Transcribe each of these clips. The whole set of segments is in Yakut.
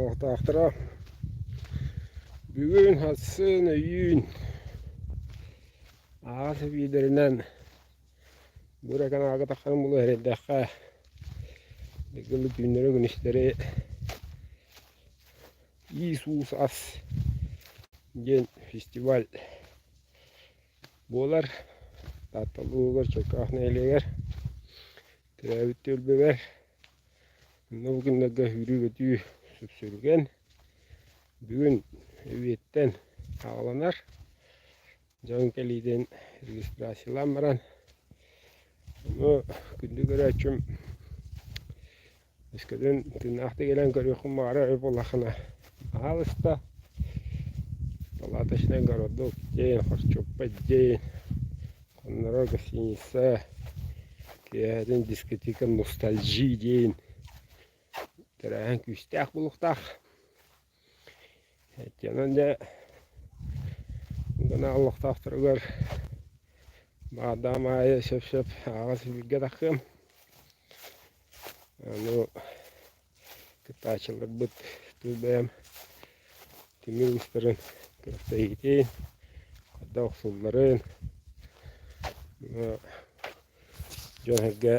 Олохтоохторо бүгүн, сарсын, өйүүн аҕа сэбиидэринэн бу эрэ каналга тахсан булан эрэйдэххэ дыгылы түүннэри-күнүстэри Иисус ас диэн фестиваль буолар. Таатта улууһугар Чөркөөх нэһилиэгэр төрөөбүт түөлбэбэр Онно бу күннэргэ сүүрүү-көтүү сүпсүлгэн. Бүгүн эбиэттэн саҕаланар. Дьон кэлиитин регистрациялаан баран, ону күндү көрөөччүм өскөтүн тыыннаахтык кэлэн көрүөххүн баҕарар эбит буоллаххына, аһаалыста палаточный городок диэн, хорчуоппа диэн, хоннорор гостиница, киэһэтин дискотека ностальжи диэн тэрээһин күүстээх буолуохтаах. Онон дьэ гына олохтоохторугар баардаам аайы сөп-сөп аҕыс бииргэ тахсыам. Ону кыттааччыларбыт тус бэйэм тимир уустарын күрэхтэһиитин, хайдах охсулларын, дьон-сэргэ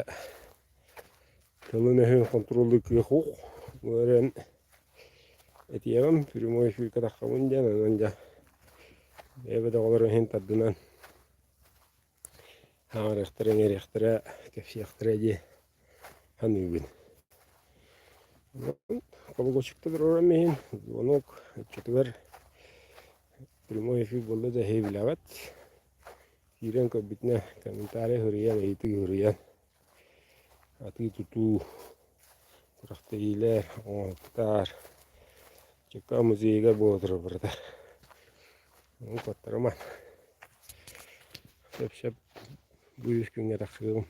тылын-өһүн хонтуруоллуур кыах ук. Ол эрэн этиэҕим, прямой эфиргэ таххабын диэн, онон дьэ бэйэбит оҕолорун иһин тардынан Аҥарыахтара, иҥэриэхтэрэ, кэпсиэхтэрэ дии саныыбын. Колокольчикта туруоран иһин звонок оччотугар прямой эфир буолла да эһиги билэҕит. Киирэн көрбүтүнэ комментарий суруйан, ыйытыы суруйан атыы-тутуу, күрэхтэһиилэр, оҥоһуктар Чөкөө музейыгар буола турар барыта. Ону куоттарыман. Сөп-сөп бу үс күҥҥэ тахсыаҕым.